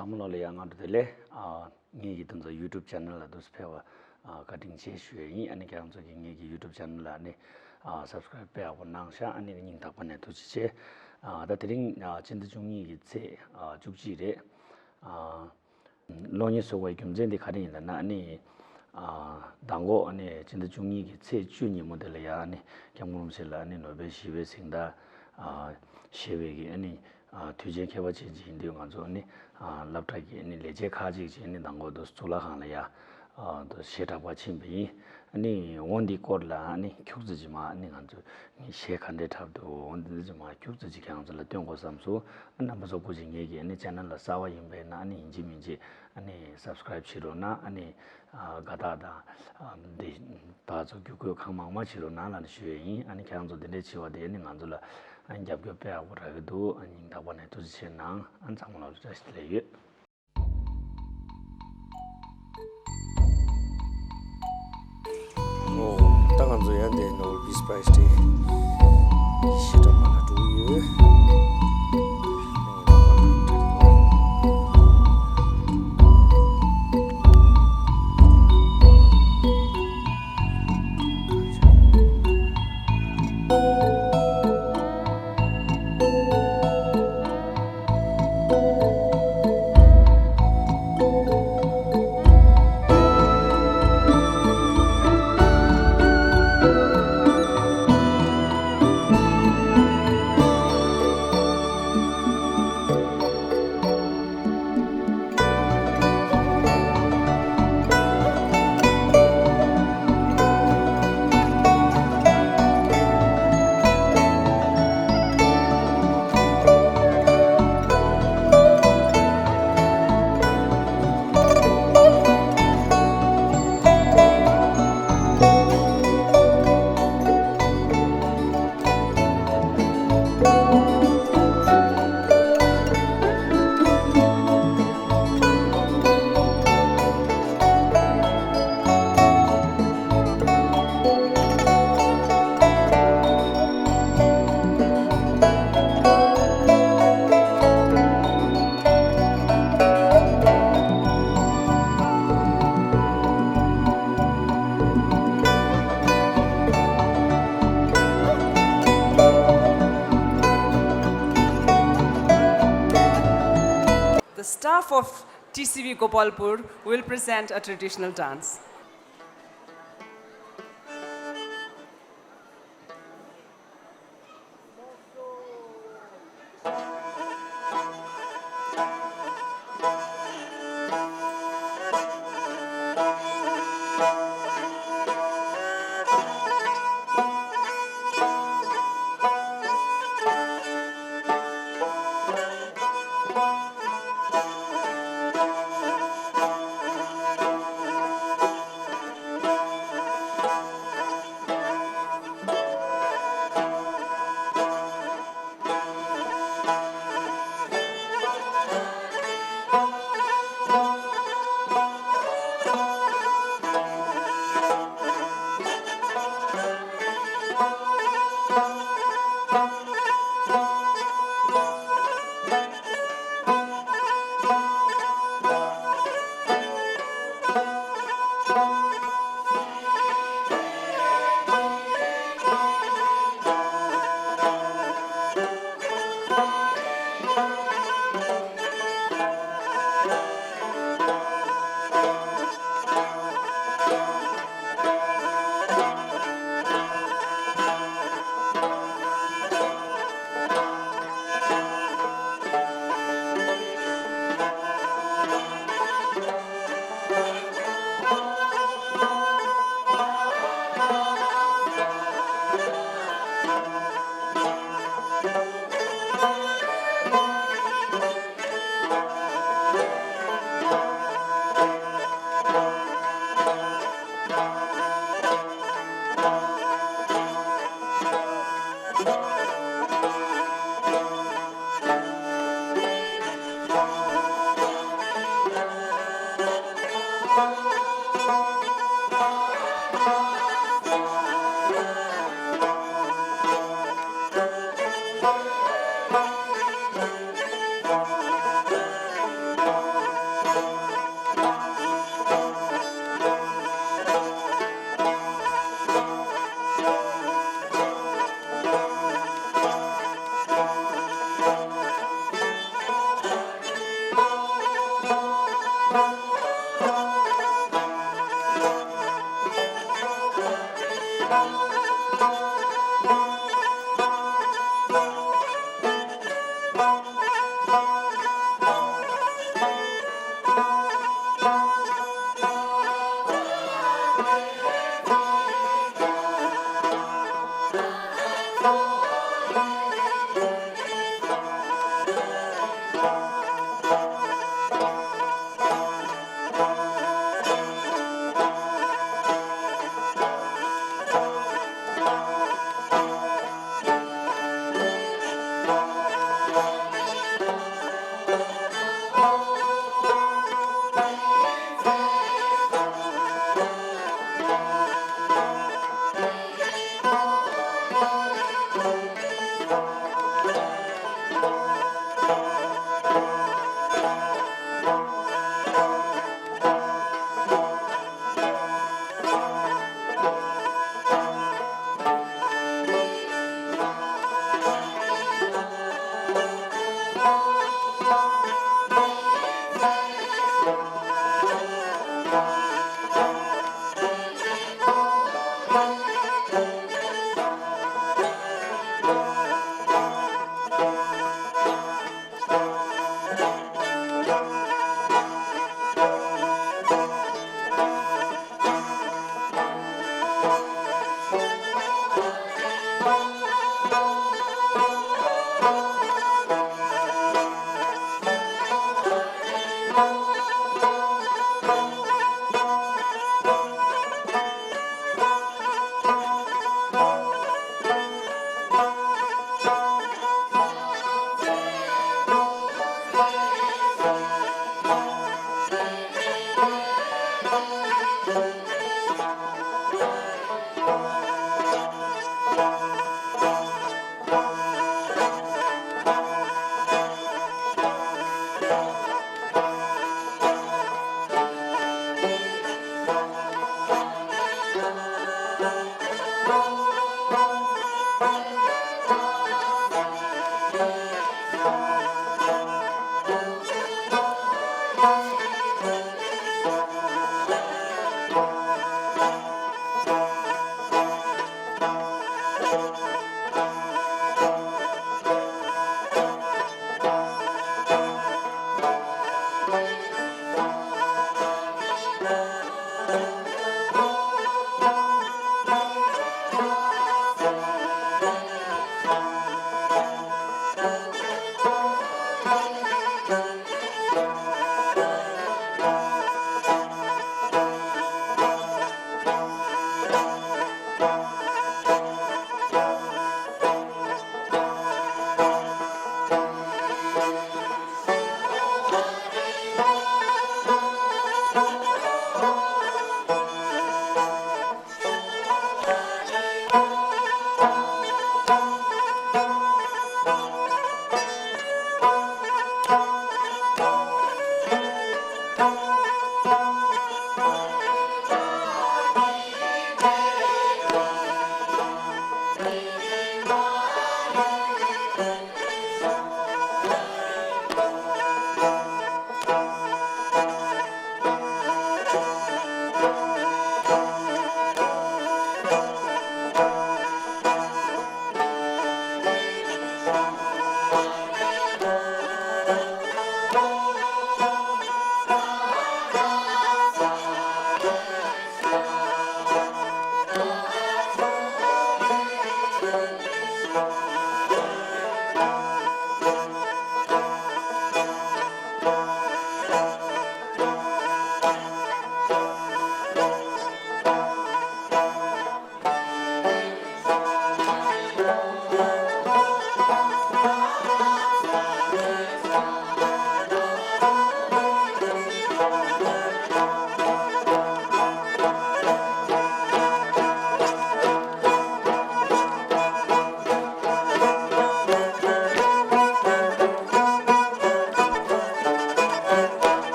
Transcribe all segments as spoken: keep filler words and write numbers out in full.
ཚང་མ་ལོ་ལ་ཡང་སྔ་དྲོ་བདེ་ལེགས། ཨ། ངེད་ཀྱི་དེ་ཚོ་YouTube channel་ལ་འདུག་སེ་ཕེབས་པ། ཨ། བཀའ་དྲིན་ཆེ་ཞུ་ཡས་ཡིན། ཨ་ནི་ཁྱེད་རང་ཚོ་གིས་ངེད་ཀྱི་YouTube channel་ལ་ཨ་ནི། ཨ། subscribe་དཔེ་ཡག་པོ་གནང་ཤག་ཨ་ནི་སྙིང་ཐག་པ་ནས་ཐུགས་རྗེ་ཆེ། ཨ། ད་དེ་རིང་ཨ་སྤྱི་ཟླ་བཅུ་གཉིས་ཀྱི་ཚེས་ཨ་བཅུ་གཅིག་རེད། ཨ། གློག་བརྙན་བཟོ་དགོས་པའི་རྒྱུ་མཚན་དེ་ག་རེ་ཡིན་ལབ་ན། ཨ་ནི། ཨ། མདང་དགོང་ཨ་ནི་སྤྱི་ཟླ་བཅུ་གཉིས་ཀྱི་ཚེས་བཅུ་ཉིན་མོ་དེ་ལ་ཡ་ཨ་ནི་སྐྱབས་མགོན་རིན་པོ་ཆེ་ལ་ཨ་ནི་ནོ་བེལ་ཞི་བའི་གཟེངས་རྟགས་ཨ་བཞེས་པའི་གི་ཨ་ནི་ཨ་དུས་ཆེན་ཁྱད་པར་ཅན་ཅིག་ཡིན་དུས། ང་ཚོ་ཨ་ནི་ཨ་སློབ་གྲྭ་གི་ཨ་ནི་ལས་བྱེད་ཁག་ཅིག་བྱས་ནས་མདང་དགོང་དུ་གཙུག་ལག་ཁང་ལ་ཡ་ཨ་དུ་གཞས་འཁྲབ་པར་ཕྱིན་པ་ཡིན། ཨ་ནི་འོ་འདིའི་སྐོར་ལ་ཨ་ནི་ཁྱུག་ཙམ་ཅིག་མར་ཨ་ནི་ང་ཚོས་གཞས་ག་འདྲས་འཁྲབ་འདུག་འོ་འདི་ཚོ་ཅིག་མར་ཁྱུག་ཙམ་ཅིག་ཁྱེད་རང་ཚོ་ལ་སྟོན་དགོས་བསམ་སོང་། ཨ། རྣམ་པ་ཚོ་སྐུ་མཁྱེན་ངེད་ཀྱི་ཨ་ནི་channel་ལ་གསར་པ་ཡིན་པས་ན་ཨ་ནི་ཡིན་གཅིག་མིན་གཅིག་ཨ་ནི་subscribe་བྱེད་རོགས་གནང་། ཨ་ནི་ཨ་དགའ་རྟགས་དང་ཨ་འདི་དག་ཚོ་བརྒྱུད་སྐུལ་གང་མང་མང་བྱེད་རོགས་གནང་ལབ་ནས་ཞུ་ཡས་ཡིན། ཨ་ནི་ཁྱེད་རང་ཚོ་འདི་འདྲས་བྱེད་པ་དེ་ཨ་ནི་ང་ཚོ་ལ་ཨ་ནི་རྒྱབ་སྐྱོར་དཔེ་ཡག་པོ་རག་གི་འདུག་ཨ་ནི་སྙིང་ཐག་པ་ནས་ཐུགས་རྗེ་ཆེ་གནང་། ཨ་ནི་ཚང་མ་ལ་བཀྲ་ཤིས་བདེ་ལེགས་ཡོད། ཨོ། ད་ང་ཚོ་ཡང་དེ་Nobel Peace Prize་དེ་ཞེ་དྲག་མ་ལ་འགྲོ་གི་ཡོད། The staff of T C V Gopalpur will present a traditional dance.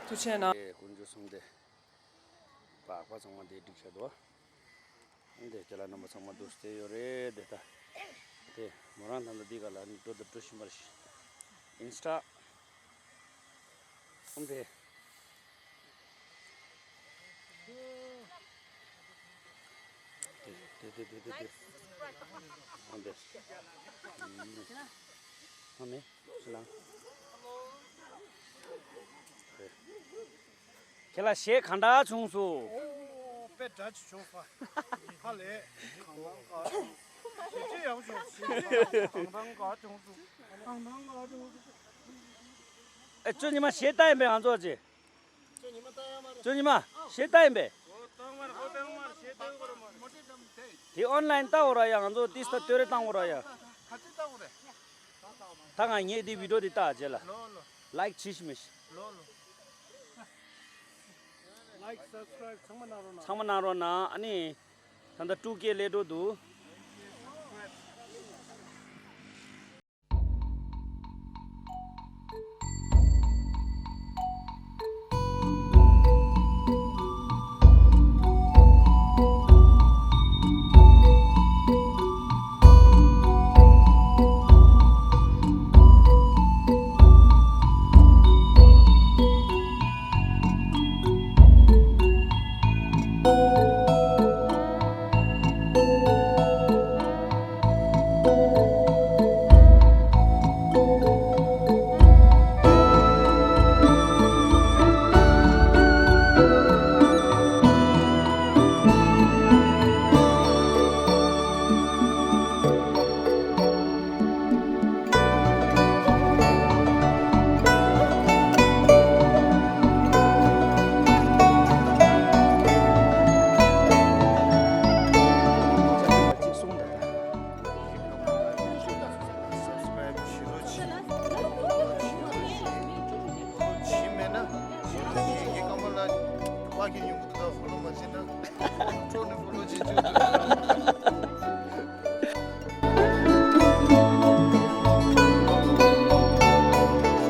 ཐུགས་རྗེ་གནང་། དཀོན་མཆོག་གསུམ་དེ་པགས་པ་ཚང་མ་དེ་སྒྲིག་བྱ་དོ། འདི་ཁྱེད་ལ་རྣམ་པ་ཚང་མ་འདུག་སྟེ་ཡོད་རེད་དེ་ད། དེ་མོ་རང་ད་ལྟ་འདི་ག་ལ་ནི་འགྲོ་དང་འགྲོ་བཞིན་པ་རེད། ཨིན་སི་ཊ། ཨམ་དེ། དེ་དེ་དེ་དེ་དེ་དེ། ཨམ་དེ། ཨམ་མེ། ཕྱི་ནང་། དེ། ཁྱེད་ལ་གཞས་གང་འདྲ་བྱུང་སོང་། ཨོ་དཔེ་འདྲ་ཅིག་བྱུང་ས། ཧ་ལས། གང་ལང་ག་བྱུང་། གཞས་ཅི་ཡག་བྱུང་། གང་ལང་ག་བྱུང་སོང་། གང་ལང་ག་བྱུང་སོང་། ཨེ་ཅོ་ཉི་མ་གཞས་ལྟ་ཡིན་པས་ང་ཚོ་ཅི། ཅོ་ཉི་མ་གཞས་ལྟ་ཡིན་པས། དེ་ཨོན་ལན་ལྟ་འོ་ར་ཡ་ང་ཚོ་ཏིས་ད་ལྟོས་རེ་བཏང་འོ་ར་ཡ། ད་ང་ངས་འདི་བི་ཌིའོ་འདི་ལྟ་རྗེས་ལ། ལོ་ལོ། ལའིག་བྱེད་ཤི་མི་ཤི། ལོ་ལོ། ལའིག་སབ་སི་ཀ་རའིབ་ཚང་མ་གནང་རོགས་གནང་། ཚང་མ་གནང་རོགས་གནང་། ཨ་ནི། ད་ལྟ་ཊུ་ཀེ་སླེབས་འགྲོ་འདུག